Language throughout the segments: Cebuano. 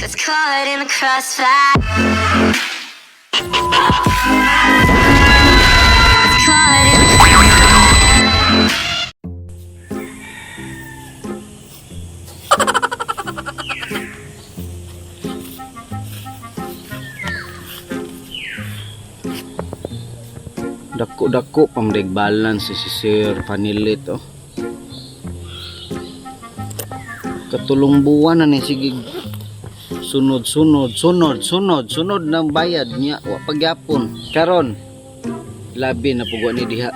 Gets caught in the crossfire. Gets caught in the Dako-dako pamrig balance si Sir Panilit oh. Katulong buwan na ni sige sunod sunod sunod sunod sunod ng bayad niya wa pagyapon karon labi na pugo ni diha.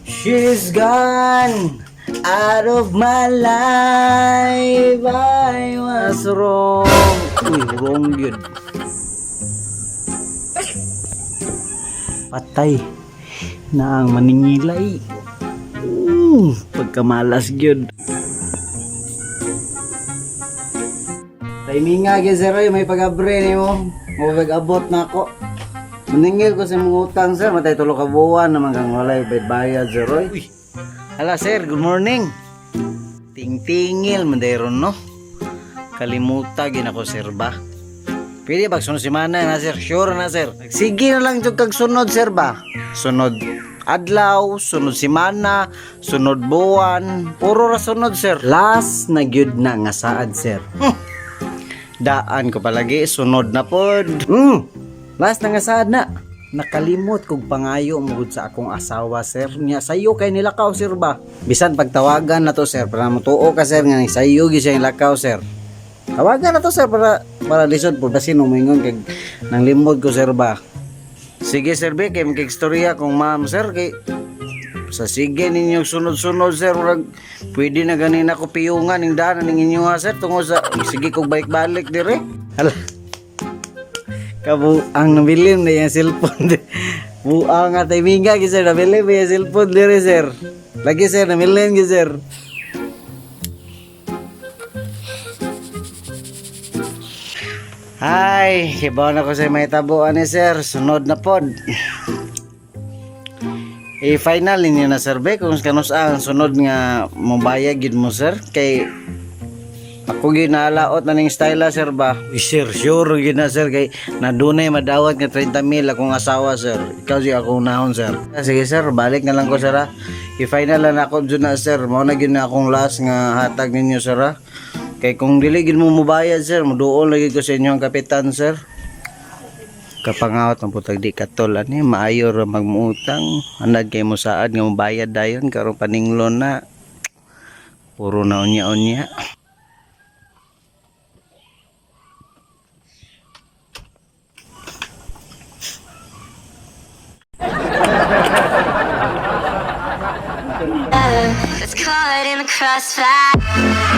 She's gone out of my life. I was wrong. Uy, wrong yun. Patay na ang maningilay. Pagkamalas yun. Timinga gyud sir, oy, may pag-abre nimo. Mo pag-abot na ako. Maningil ko sa imong utang sir, matay tulo ka buwan naman kang walay bayad sir oy. Uy. Hala sir, good morning. Ting-tingil man dayron no. Kalimuta gin ako sir ba. Pwede ba sunod semana na sir? Sure na sir. Sige na lang jud kag sunod sir ba. Sunod adlaw, sunod semana, sunod buwan, puro ra sunod sir. Last na gyud na nga saad sir. Daan ko palagi, sunod na pod. Last na nga saad na. Nakalimot kog pangayo mo gud sa akong asawa sir niya sayo kay nilakaw sir ba. Bisan pagtawagan na to sir para motuo ka sir nga sayo gyud siya nilakaw sir. Tawagan na to sir para para lisod po basin umingon kay nang limod ko sir ba. Sige sir be kay makigstorya kong ma'am sir kay sa sige ninyo sunod-sunod sir murag pwede na ganina ko piyungan ning daan ning inyo ha sir tungod sa sige kog balik-balik dire. Hala. Kabuang nabilin na yung cellphone. Buang nga timinga gyud sir nabilin ba yung cellphone dire sir. Lagi sir nabilin gyud sir. Ay, kibaw na ko sa may tabuan ni sir. Sunod na pod. I-final ninyo na sir be kung kanus ang sunod nga mobayag gyud mo sir kay ako gyud naalaot na ning style ah, sir ba. Uy, sir, sure gyud na sir kay nadunay madawat nga 30 mil akong asawa sir. Ikaw siya akong nahon sir. Ah, sige sir, balik na lang ko sir ah. I-final na ako jud na sir. Mao na gyud na akong last nga hatag ninyo sir ah. Kay kung dili gyud mo mobayad sir, moduol lagi ko sa inyong kapitan sir. Kapangawat ang putag di katol ani maayo ra magmuutang anad kay mo saad nga mobayad dayon karon paninglon na puro na unya-unya. Gets caught in the crossfire.